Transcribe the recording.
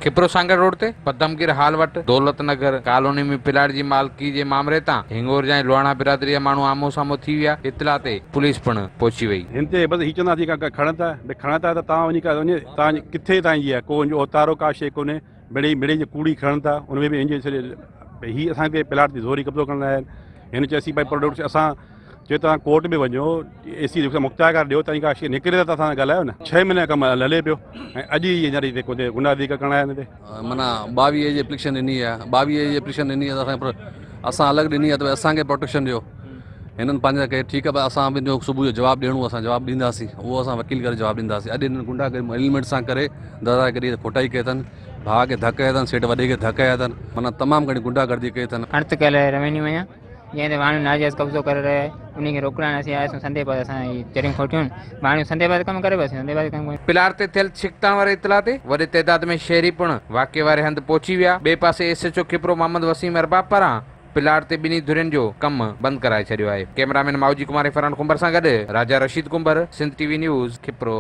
Khipro Sanghar road تي پدمگير hall وٽ دولت نگر ڪالوني ۾ پلاٽ جي مالڪي جي مامري تان هنڱورجا ۽ لوهاڻا برادري جا ماڻهو آمهون سامهون ٿي ويا، اطلاع تي پوليس پڻ پهچي وئي. هن تي بس هي چونداسين ڪا کڻن ٿا ڀئي کڻن ٿا ته توهان وڃي ڪا وڃي توهان ڪٿي تائين جي آهي ڪو ان جو اوتارو ڪا شيء ڪونهي مڙئي مڙئي جي ڪوڙي کڻن ٿا ان ۾ به ان جي سڄي ڀئي هي اسان تي پلاٽ تي زوري قبضو ڪرڻ آيا آهن هن چيو اسين ڀئي پروڊڪٽ اسان چيو توهان ڪورٽ ۾ وڃو اي سي مختيار ڪار ڏيو تائين ڪا شيء نڪري ته اسان سان ڳالهايو نه ڇهه مهينا ڪم هلي پيو ۽ اڄ ئي هينئر هتي ڪوتي غنڊا وڌيڪ ڪرڻ آيا آهن هتي. معنيٰ ٻاويهه جي اپليڪشن ڏني آهي ٻاويهه جي اپليڪشن ڏني آهي ته اسان اسان الڳ ڏني آهي ته اسان کي پروٽيڪشن ڏيو هنن پنهنجا ڪئي ٺيڪ آهي اسان به جو صبح جو جواب ڏيڻو اسان جواب ڏينداسين اهو اسان وڪيل ڪري جواب ڏينداسين اڄ هنن غنڊا گري ايليمينٽ سان ڪري دادا گري کوٽائي ڪئي اٿن ڀاء کي ڌڪ هنيا اٿن سيٺ وڏي کي ڌڪ هنيا اٿن معنيٰ تمام گهڻي غنڊا گردي ڪئي اٿن. اڻت ڪيل روينيو آهيان جنهن تي واڻيو ناجائز قبضو ڪري رهيو آهي انهي کي روڪڻ لاء اسين آياسون سندي پاسي اسان هي چريون کوٽيون واڻيو سندي پاسي ڪم ڪري پيو اسين سندي پاسي ڪم ڪيون. پلار تي ٿيل ڇڪتاڻ واري اطلاع تي وڏي تعداد ۾ شهري پڻ واقعي واري هنڌ پهچي ويا ٻئي پاسي S H O Khipro Muhammad Waseem Arbab پاران پلاٽ تي ٻنهي ڌرين جو ڪم بند ڪرائي ڇڏيو آهي. ڪئميرا مين مائوجي ڪمار ۽ فرحان ڪنڀر سان گڏ Raja Rasheed Kumbhar, Sindh T V news, Khipro.